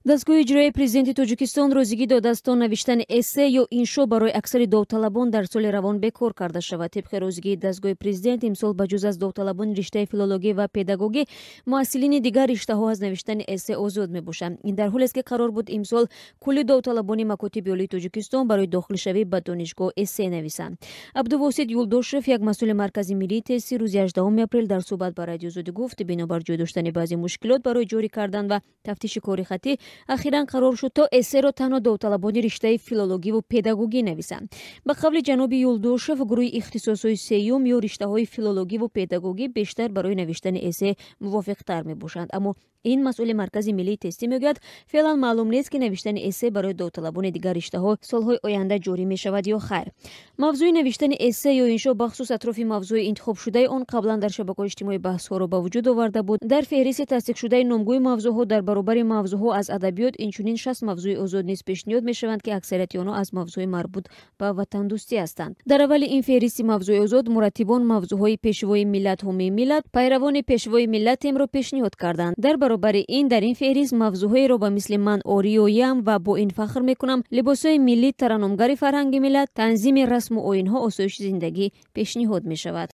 Дастгоҳи иҷроияи Президенти Тоҷикистон розигӣ додааст, то навиштани эссе ё иншо барои аксари довталабон дар соли равон бекор карда шавад. Тибқи розигии дастгоҳи президент, имсол ба ҷуз аз довталабони риштаи филологӣ ва педагогӣ, муҳассилини дигар риштаҳо аз навиштани эссе озод мебошанд. Ин дар ҳолест, ки қарор буд имсол кулли довталабони макотиби олии Тоҷикистон барои дохилшавӣ ба донишгоҳ эссе нависанд. Абдувосит Юлдошев, як масъули Маркази миллии тестӣ, рӯзи 18 апрел дар суҳбат ба Радиои Озодӣ гуфт, бинобар ҷой доштани баъзе мушкилот барои ҷорӣ кардан ва тафтиши кори хаттӣ, ахиран қарор шуд, то эссеро танҳо довталабони риштаи филологиву педагогӣ нависанд. Ба қавли ҷаноби Юлдошев, гурӯҳи ихтисосҳои сеюм ё риштаҳои филологиву педагогӣ бештар барои навиштани эссе мувофиқтар мебошанд. Аммо ин масъули Маркази миллии тестӣ мегӯяд, феълан маълум нест, ки навиштани эссе барои довталабони дигар риштаҳо солҳои оянда ҷорӣ мешавад ё хайр. Мавзӯи навиштани эссе ё иншо, бахусус атрофи мавзӯи интихобшудаи он, қаблан дар шабакаҳои иҷтимоӣ баҳсҳоро ба вуҷуд оварда буд. Дар феҳристи тасдиқшудаи номгӯи мавзӯъҳо дар баробари мавзӯъҳо аз адабиёт инчунин 60 мавзӯи озод низ пешниҳод мешаванд, ки аксарияти онҳо аз мавзӯъҳои марбут ба ватандӯстӣ ҳастанд. Дар аввали ин феҳристи мавзӯи озод мураттибон мавзӯъҳои «Пешвои миллат, ҳомии миллат», «Пайравони пешвои миллатемро» пешниҳод карданд. Дар баробари ин дар ин феҳрист мавзӯъҳоеро ба мисли «Ман ориёям ва бо ин фахр мекунам», либосҳои миллӣ, тараннумгари фарҳанги миллат, танзими расму оинҳо, осоиши зиндагӣ пешниҳод мешавад.